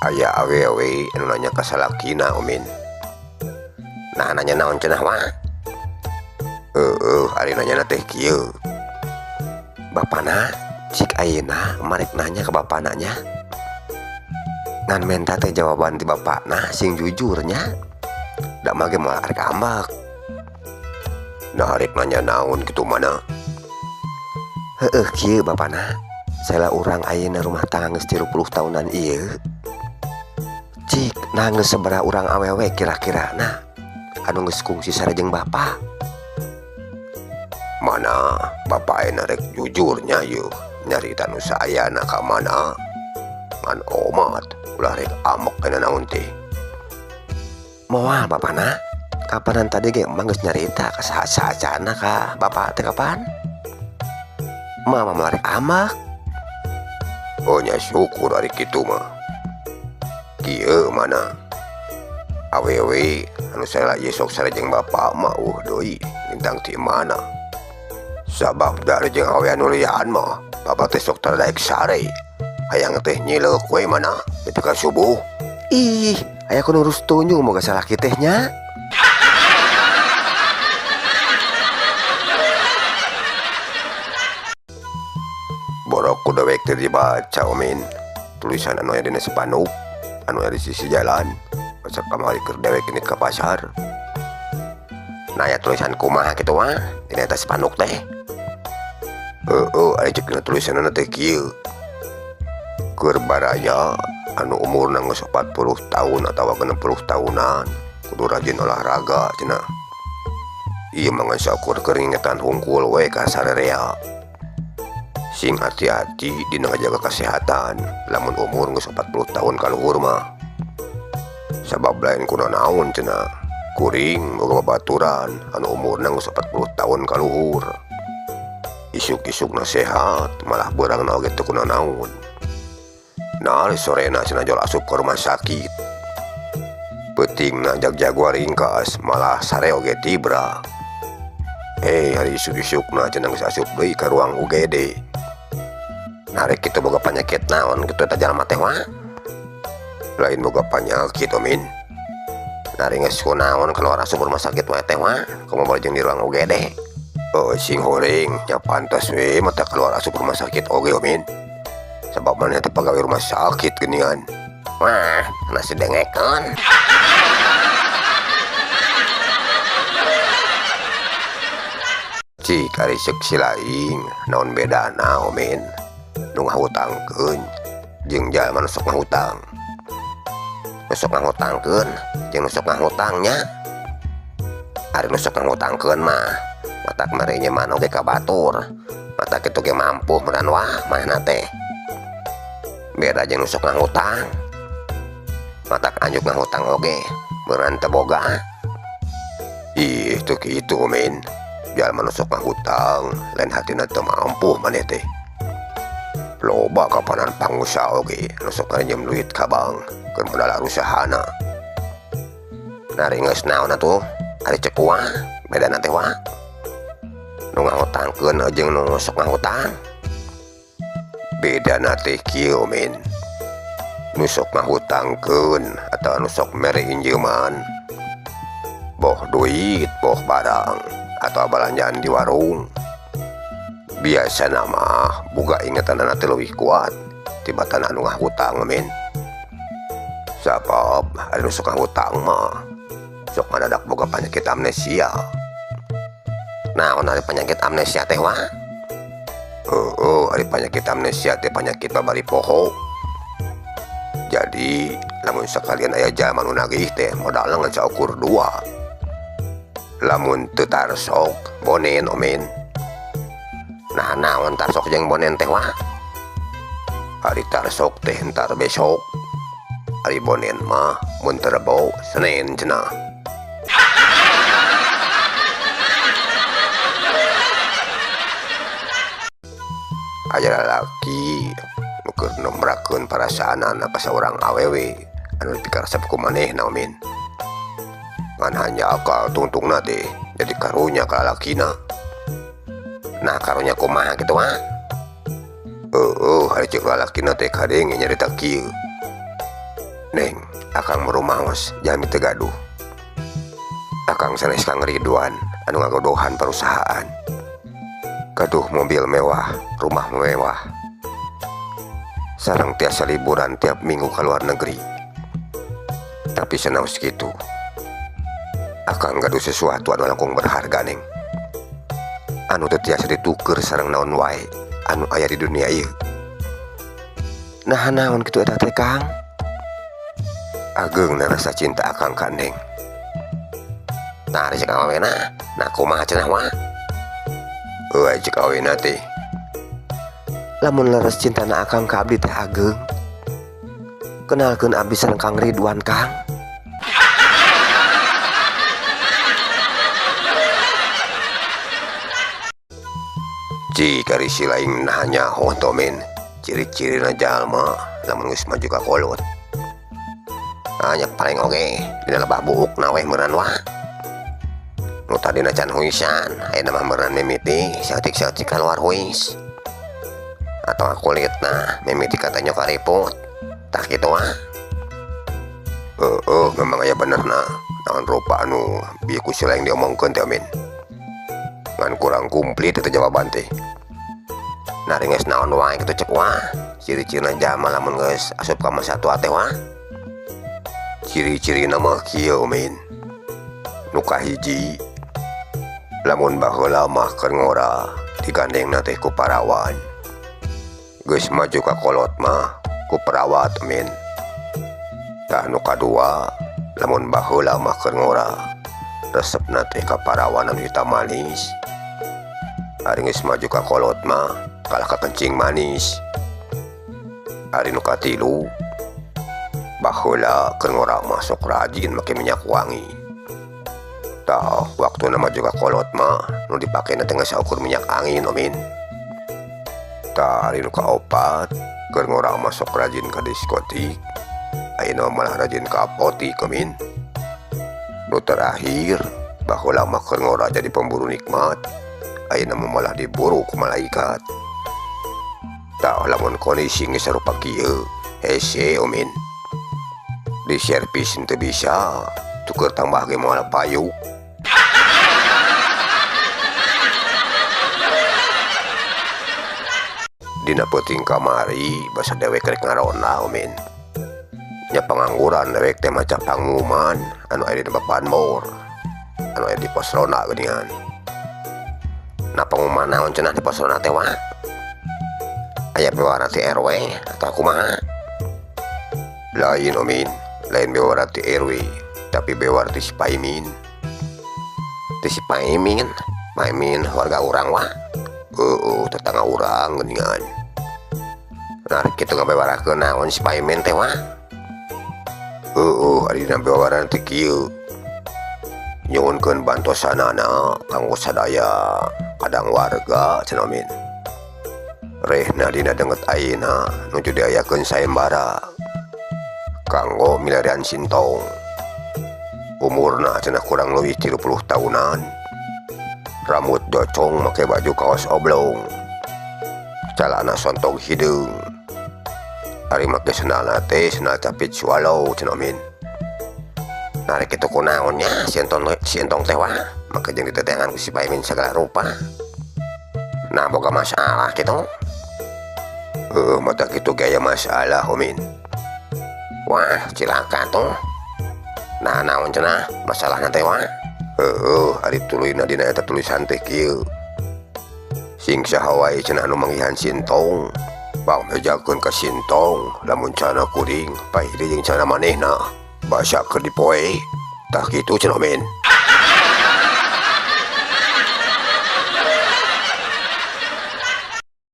Aya awewe anu nanya ka salakina Umin. Nah nanya naon cenah wa? Heueuh ari nanyana teh kieu. Bapana cik ayeuna marek nanya ka bapana nya. Ngan menta teh jawaban ti bapana sing jujurnya. Da mah ge moal arek ambek. Nah arek nanya naon kitu mana? Heueuh kieu bapana. Salah urang ayeuna rumah tangga geus 30 tahunan ieu. Cik, nah geus sabaraha urang awewe kira-kira nah anu geus kungsi sareng bapak. Mana bapak ayeuna rek jujurnya yeuh nyarita nu saayana ka mana. Ngan omat ulah rek amok kana naon teh. Moal bapana, kapanan tadi ge emang geus nyarita ka saha-sahana ka bapak teh kapan? Mama moal rek ambek. Oh nya syukur ari kitu mah. Kieu mana awewe anu salah ieu sok sareng bapak mah deui lintang ti mana. Sabab da jeung awewe anu lian mah bapak teh sok tadaek sare. Hayang teh nyileuk we mana nepi ka subuh. Ih, aya ku nurus tunjung moga salaki teh nya. Borok ku dewek teh dibaca Umin. Tulisan anu aya dina spanduk anu aya di sisi jalan. Asa kamari keur dewek ini ka pasar. Nah aya tulisan kumaha kitu mah dina eta spanduk teh. Heueuh aya ceuk dina tulisanna teh kieu. Keur baraya anu umurna geus 40 tahun atawa 60 tahunan kudu rajin olahraga cenah. Ieu mah ngan saukur keur ngingetan hungkul we ka sarerea. Sing hati-hati dina ngajaga kesehatan lamun umur geus 40 tahun ka luhur mah. Sabab lain kuna naon cenah. Kuring boga babaturan anu umurna geus 40 tahun ka luhur. Isuk-isukna sehat malah beurangna oge teu kuna naon. Nah sorena cenah jol asup ka rumah sakit. Peutingna jag-jagoan ringkas malah sare oge tibra. Hari isuk-isukna cenah geus asup deui ka ruang UGD. Narek kitu boga panyakit naon kitu eta jalma teh wah. Lain boga panyakit Omin. Nari geus kunaon keluar asup rumah sakit wae teh wah, kumaha jeung di ruang UGD. Oh sing horeng nya pantes we mata keluar asup rumah sakit oge Omin. Sabab maneh teh pagawe rumah sakit geuningan. Wah, nasi dengekeun. Cik ari ceuk si laing naon bedana Omin. Nu ngahutangkeun jeung jalma nu sok ngahutang. Nu sok ngahutangkeun jeung nu sok ngahutangnya. Ari nu sok ngahutangkeun mah matak marenya mah oge ka batur. Matak kitu ge mampuh meureun wah manehna teh. Beda jeung nu sok ngahutang. Matak anjuk ngahutang oge meureun teu boga. Ih teu kitu Min. Jalma nu sok ngahutang lain hatina teu mampuh maneh teh. Loba kapanan pangusaha oge nu sok ngarinjem duit ka bank keur modal usahana. Nari geus naon atuh? Ari ceuk wah bedana teh wah. Nu ngahutangkeun jeung nu sok ngahutang. Bedana teh kieu Min. Nu sok ngahutangkeun atawa nu sok mere injeuman. Boh duit, boh barang atawa balanjaan di warung. Biasana mah boga ingetanana teh leuwih kuat tibatan anu ngahutang Min. Sabab ari nu sok ngahutang mah sok ngadadak boga panyakit amnesia. Naon ari panyakit amnesia teh wah? Heueuh ari panyakit amnesia teh panyakit babari poho. Jadi lamun sakalian aya jalma nu nagih teh modalna ngan saukur 2. Lamun teu tarsok bonen Omin. Nah naon tarsok jeung bonen teh wah? Ari tarsok teh entar besok. Ari bonen mah mun teu rebo Senin cenah. Aya lalaki nu keur nembrakeun parasaanana ka saurang awewe anu dipikaresep ku manehna Omin. Ngan hanjakal tungtungna teh jadi karunya ka lalakina. Nah karunya kumaha kitu mah? Heueuh ari ceuk lalakina teh kadenge nyarita kieu. Neng, akang merumaos jalmi teu gaduh. Akang sanes Kang Ridwan anu ngagodohan perusahaan. Gaduh mobil mewah, rumah mewah. Sareng tiasa liburan tiap minggu ke luar negeri. Tapi sanaos kitu, akang gaduh sesuatu anu langkung berharga, Neng. Anu teu tiasa dituker sareng naon wae anu aya di dunia ieu. Nah, naon kitu eta teh, Kang? Ageungna rasa cinta akang ka Neng. Tah, ari cek awena, nah kumaha cenah wa? Euy, cek awena teh. Lamun leres cintana akang ka abdi teh ageung, kenalkeun abdi sareng Kang Ridwan, Kang. Cik ari si laing naha nyaho Tomin ciri-cirina jalma lamun geus maju ka kolot. Nya paling oge dina lebah buukna weh meureun wa. Nu tadina can huisan, ayeuna mah meureun mimiti saeutik-saeutik kaluar huis. Atawa kulitna mimiti katanya kariput. Tah kitu wa. Heeh, memang aya benerna. Naon rupa anu bieu ku si laing diomongkeun teh, Amin. Ngan kurang komplit eta jawaban teh. Nah, geus naon wae kitu cek wa. Ciri-cirina jalma lamun geus asup ka masa tua teh wa. Ciri-cirina mah kieu, Min. Nu kahiji, lamun baheula mah keur ngora digandengna teh ku parawan. Geus maju ka kolot mah ku perawat, Min. Tah, nu kadua, lamun baheula mah keur ngora resepna teh ka parawan anu hitam manis. Ari geus maju ka kolot mah kalah ka kencing manis. Ari nu katilu, baheula keur ngora mah sok rajin make minyak wangi. Tah, waktuna maju ka kolot mah nu dipakena teh geus saukur minyak angin, Omin. Tah, ari nu kaopat, keur ngora mah sok rajin ka diskotik. Ayeuna malah rajin ka apotik, Omin. Nu terakhir, baheula mah keur ngora jadi pemburu nikmat. Ayeuna mah malah diburu ku malaikat. Tah, lamun kondisi geus sarupa kieu, hese, Omin. Di servis teu bisa, tuker tambah ge moal payu. Dina peuting kamari basa dewek rek ngaronda, Omin. Nya pangangguran dewek teh maca pangumuman anu aya di papan bor. Anu aya di pos ronda geuningan. Nah, pangumuman naon cenah di pos ronda teh wa? Aya bewara ti RW atau kumaha? Lain, Omin, lain bewara ti RW, tapi bewara ti si Paimin. Ti si Paimin, Paimin warga urang wa. Heeh, tetangga urang geuningan. Nah, kitu ngabewarakeun naon si Paimin teh wa? Heeh, ari dina bewara teh kieu. Nyuhunkeun bantosanana kanggo sadaya kadang warga cenah, Min. Rehna dina danget ayeuna nuju diayakeun sayembara kanggo milarian sintong. Umurna cenah kurang leuwih 30 tahunan. Rambut jocong make baju kaos oblong. Calana sontog hideung. Ari make sendalna teh sendal capit swallow cenah, Min. Nah, rek kitu kunaon nya si entong teh wa? Make jeung diteteangan ku si Paimin sagala rupa. Nah, boga masalah kitu. Heuh, mata kitu ge aya masalah, Omin. Wah, cilaka tuh. Nah, naon cenah masalahna teh wa? Heuh, ari tuluyna dina eta tulisan teh kieu. Sing saha wae cenah anu manggihan sintong, bang bejakeun ka sintong, lamun cana kuring paeh jeung cana manehna basa keur dipoe. Tah kitu cenah, Min.